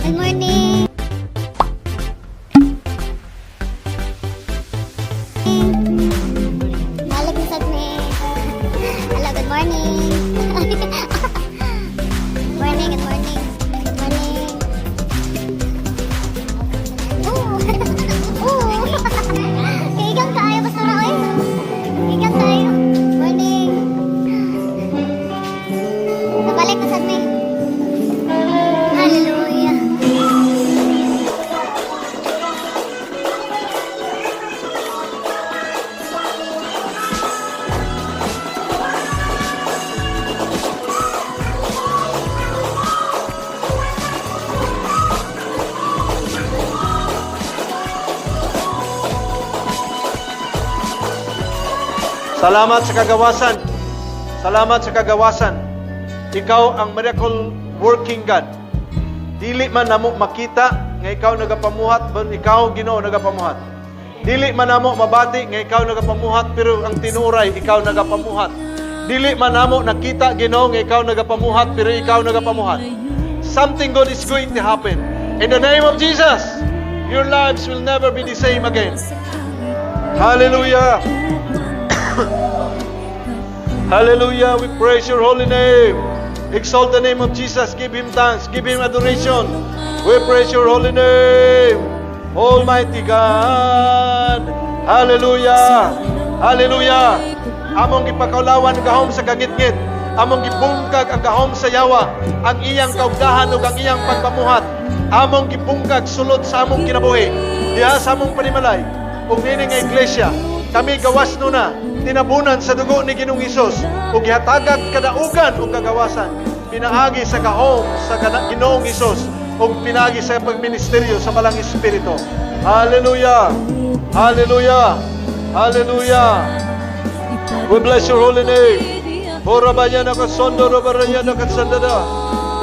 Good morning. Balik na sad mi. Hello, good morning. Morning, good morning. Good morning. Ooh. Ooh. Kaigang kaayo, basta oy. Kaigang kaayo. Morning. Nabalik na sad mi. Hallelujah. Salamat sa kagawasan. Salamat sa kagawasan. Ikaw ang miracle working God. Dili man namo makita nga ikaw nagapamuhat, but ikaw, Ginoo, nagapamuhat. Dili man namo mabati nga ikaw nagapamuhat, pero ang tinuray, ikaw nagapamuhat. Dili man namo nakita, Ginoo, nga ikaw nagapamuhat, pero ikaw nagapamuhat. Something good is going to happen. In the name of Jesus, your lives will never be the same again. Hallelujah. Hallelujah. We praise your holy name. Exalt the name of Jesus. Give him thanks. Give him adoration. We praise your holy name. Almighty God. Hallelujah. Hallelujah. Among gipakaulawan ang gahom sa kangitngit. Among gibungkag ang gahom sa yawa. Ang iyang kaugdahan ug ang iyang pagpamuhat. Among gibungkag sulod sa among kinabuhi. Diha sa among panimalay. Ug niini nga iglesia, kami gawas nuna, tinabunan sa dugo ni Ginoong Hesus ug gihatagag kadaugan ug kagawasan pinaagi sa gahom sa Ginoong Hesus ug pinaagi sa pagministeryo sa Balang Espiritu. Hallelujah! Hallelujah! Hallelujah! We bless your holy name. Horabaya nakasondo robaraya nakasandada.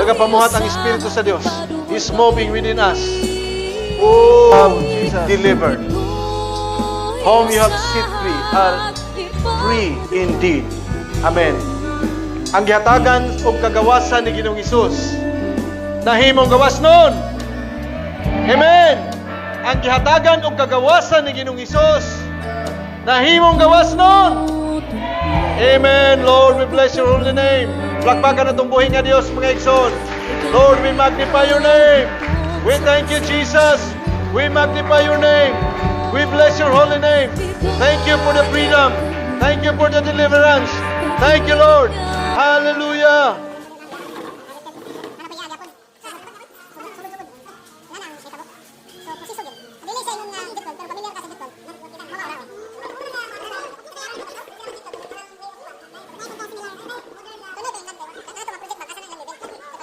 Nagapamuhat ang Espiritu sa Dios. He's moving within us. Oh, Jesus. Delivered. Whom you have set free are free indeed. Amen. Ang gihatagan og kagawasan ni Ginoong Hesus nahimong gawas nun. Amen. Ang gihatagan og kagawasan ni Ginoong Hesus nahimong gawas nun. Amen. Lord, we bless your holy name. Plakpakan atong buhi nga Dios, mga igsoon. Lord, we magnify your name. We thank you, Jesus. We magnify your name. We bless your holy name. Thank you for the freedom. Thank you for the deliverance. Thank you, Lord. Hallelujah.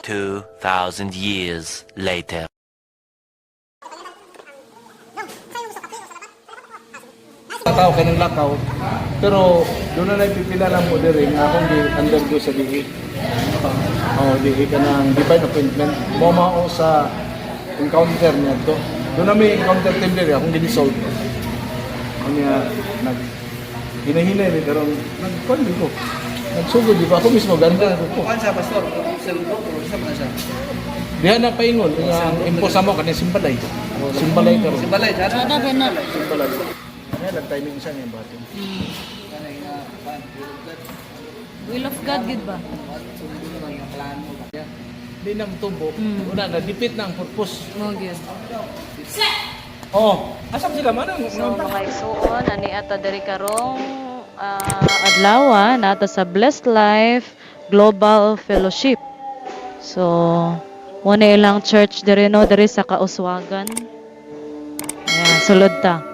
2,000 years later. Tao ka ng lakaw, pero doon na lang pipila lang mo diri nga akong gi-undergo sa DE. Oh, DE ka ng divine appointment. Mo mao sa encounter niya to. Doon na may encounter team diri akong gi-dissolve. Kanya nag hinahinay mi karon nagkuan ko. Nagsugod di ba ako mismo ganda ko. Kuan sa pastor, sa group o sa mga siya. Diha na paingon nga imposa mo kani simbalay. Simbalay karon. Simbalay, siya. Simbalay. Ano lang timing siya nga bato. Kanay nga kuan, will of God. Will of God gid ba? Sundo na nga plano ba. Di na tubo. Una na dipit na ang purpose. Mo gyud. Oh, asam sila man ang So mga igsuon, ani ata diri karong adlaw nata sa Blessed Life Global Fellowship. So mo na ilang church diri no, diri sa Kauswagan. Ayan, sulod ta.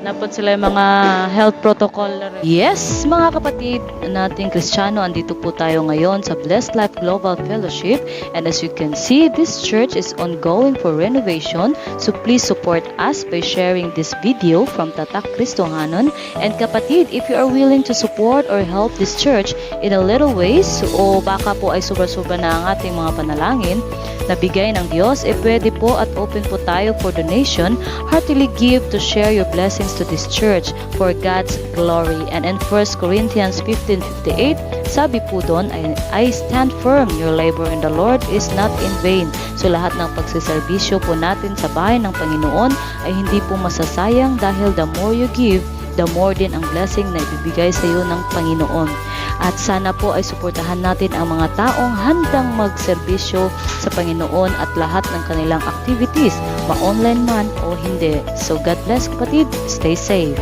Napod sila yung mga health protocol na rin. Yes, mga kapatid nating Kristiyano, andito po tayo ngayon sa Blessed Life Global Fellowship. And as you can see, this church is ongoing for renovation. So please support us by sharing this video from Tatak Kristohanon. And kapatid, if you are willing to support or help this church in a little ways, o baka po ay sobra-sobra na ang ating mga panalangin na bigay ng Diyos, eh pwede po at open po tayo for donation. Heartily give to share your blessings. funds to this church for God's glory. And in 1 Corinthians 15:58, sabi po doon ay, "I stand firm, your labor in the Lord is not in vain." So lahat ng pagsiservisyo po natin sa bahay ng Panginoon ay hindi po masasayang dahil the more you give, the more din ang blessing na ibibigay sa iyo ng Panginoon. At sana po ay suportahan natin ang mga taong handang magserbisyo sa Panginoon at lahat ng kanilang activities, ma-online man o hindi. So God bless, kapatid, stay safe.